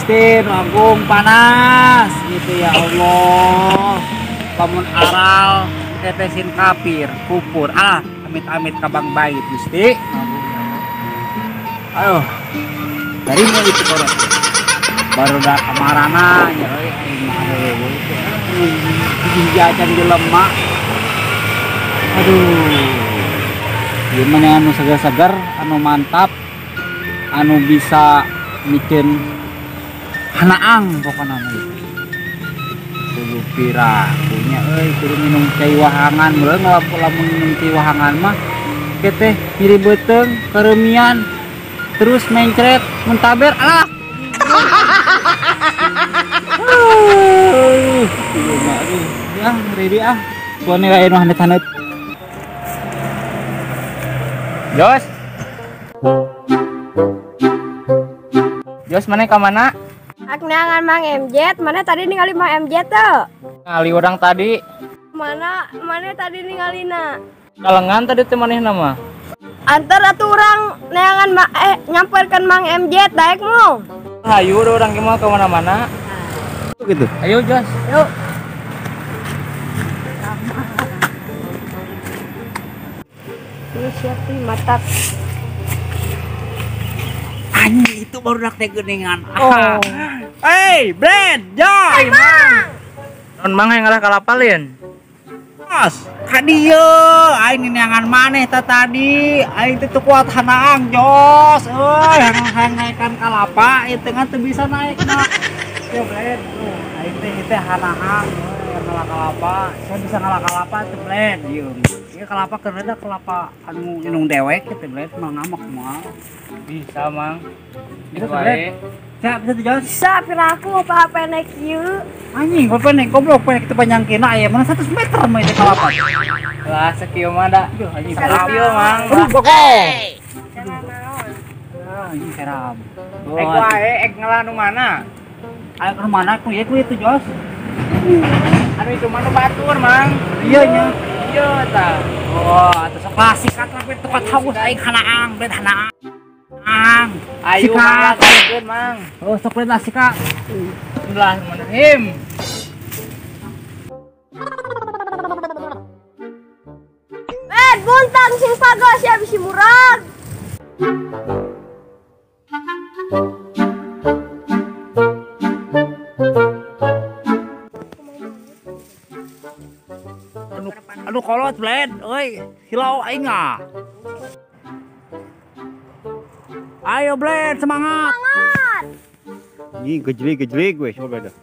Gusti nu agung panas gitu ya Allah. Lamun aral tetesin kafir kupur. Ah, amit-amit ka Bang Bait Gusti. Ayo. Dari mau itu korot. Baru dah kamarana nya euy aing mah aduh hiji acan jelema. Aduh. Ieu mah anu segar-segar, anu mantap, anu bisa bikin hanaang pokona mah itu. Kudu pira punya euy kudu minum cai wahangan, meureun lamun minum cai wahangan mah teh nyeri beuteung, keremian, terus mencret, muntaber, alah. Ya, ready ah. Tuan lain mah hanet-hanet. Jos. Jos mana ka mana? Ak neangan Mang MJ, mana tadi ningali Mang MJ teu? Ngali urang tadi. Mana mana tadi ningalina? Kalengan tadi teh manehna mah. Antar atuh urang neangan nyamperkeun Mang MJ daek mu. Ayo urang ge mah ka mana-mana. Gitu. Ayo Jos. Yuk. Ini siapa mata? Anjing itu baru dak teh geuningan. Oh. Hey, Brand, Joy. Mang. Non Mang yang ngalah kalapalin. Mas, ka dieu aing neangan maneh ta tadi. Aing teh teu kuat hanaang, Jos. Euy, hayang naekan kalapa ieu teh ngan teu bisa naekna. Ya, Brand. Aing teh teh hanaang euy ngalah kalapa. Saya bisa ngalah kalapa teh, Brand. Ieu. Ieu kalapa keur da kelapa anu inung dewek kitu, Brand. Mah ngamuk moal. Bisa, Mang. Bisa, Brand. Siap, bisa tuh, Jos. Bisa, piraku apa naik ieu. Anjing, apa naik goblok poe kitu panjangkeuna aya mana 100 meter mah itu kalapa. Lah sakieu mah da. Aduh, anjing sakieu, Mang. Aduh, bokong. Ah, anjing seram. Ek wae ek ngalah nu mana? Ayo ke mana ku ieu ku itu, Jos. Anu itu mah nu batur, Mang. Iya nya. Iya tah. Oh, atuh sok klasik atuh we tukot haus aing hanaang, bet hanaang. Ayo Mang, lakukeun, Mang. Oh, sok lah sika. Bismillahirrahmanirrahim. Eh, buntang sing pagas ya bisi murag. Aduh kolot blend, euy, hilau aing ah. Ayo blend, semangat. Semangat. Ini gejlik-gejlik gue, coba dah.